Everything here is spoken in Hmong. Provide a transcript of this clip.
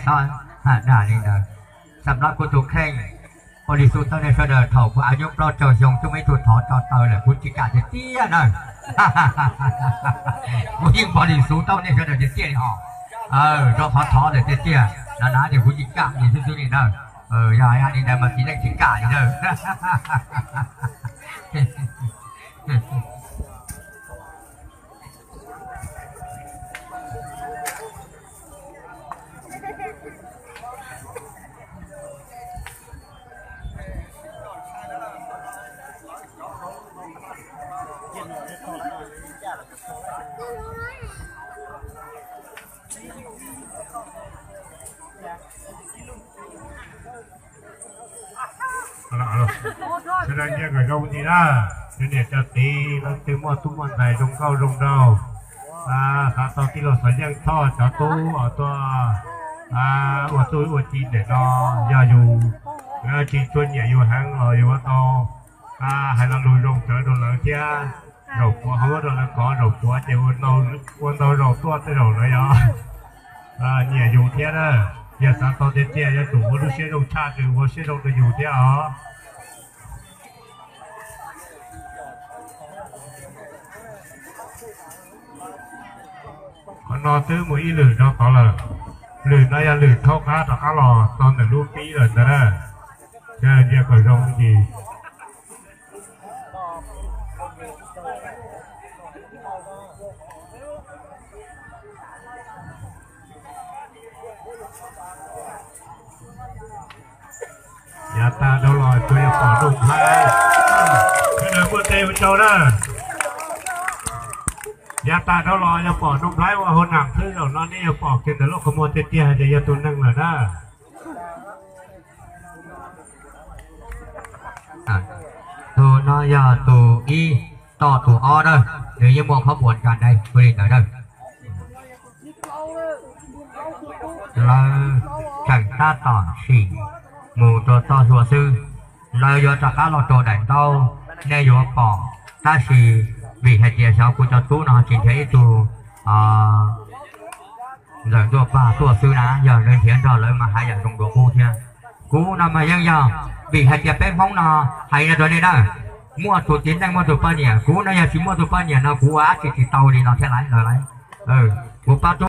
Li ntawd, xam lab kuv tus kheej, ua li xu tau nej sawv daws thaum kuv av nyob plaub caug xyoo twb muaj ib tug thov tso taw lawm kuv tsis kam tiag tiag na. Kuv yeej pom li xu tau nej sawv daws tiag tiag li hos. Zoo thov thov lawm tiag tiag no na ces kuv tsis kam li xwb xwb li na. Yog li ntawd mas txiv neej tsis kam li na. Sawv daws nyiaj kom zoo ntsis na, cov niam cov txiv leej twg muaj tub muaj ntxhais zoo nkauj zoo nraug, xav tau tij laug Xov Yeej Thoj cov tub uas tuaj ua txuj ua ci ntawm no, yog yus tsis tshua nyiam yus heev los yus ua tau hais lo lus zoo tsawv rau lawv thiab. Zaum puav ho muab rau lawv kov, zaum puav ces ua ntau zaus tuaj tej zaum lawv yog nyiam yus thiab na. Yog xav tau tiag tiag yuav tsum ua lub siab zoo tshaj, ua siab zoo rau yus thiab os. Qhov no twb mus ib lwm rau tod lawm. Lwm no yog lwm thaub qab rov qab los txog ntawm lub pib lawm ntag na. Sawv daws ntsia kom zoo ntsis. Yav tas dhau los tsuas yog pom Nuj Nplhaib, sawv daws muaj tes ua tsaug na. Yav tas dhau los yog pom Nuj Nplhaib ua hauv nam xwb, zaum no nej yuav pom kiag ntawm lub qhov muag tiag tiag hais tias yog tus neeg lawm na. Tus no yog tus ib, tom tus ob na, nws yeej muaj qhov muag nkas dai ua li ntawd na. Lawv tseem tab tom sim mus rau txoj hlua xwb, lawv yuav rov qab los rau daim ntaub, nej yuav pom. Tab sis vim hais tias xyov kuv cov tub no tsis nrhiav ib tug ntxawm ntuaj pag tuaj xwb na, yog nws nrhiav nrog lawv mas haj yam zoo dua qub thiab. Kuv no mas yeej yog, vim hais tias peb Hmoob no hais no rau nej na, muaj tus txiv neej muaj tus poj niam, kuv no yog tsis muaj tus poj niam no kuv ua dab tsi tsis tau li no thiab lauj. Kuv pab tub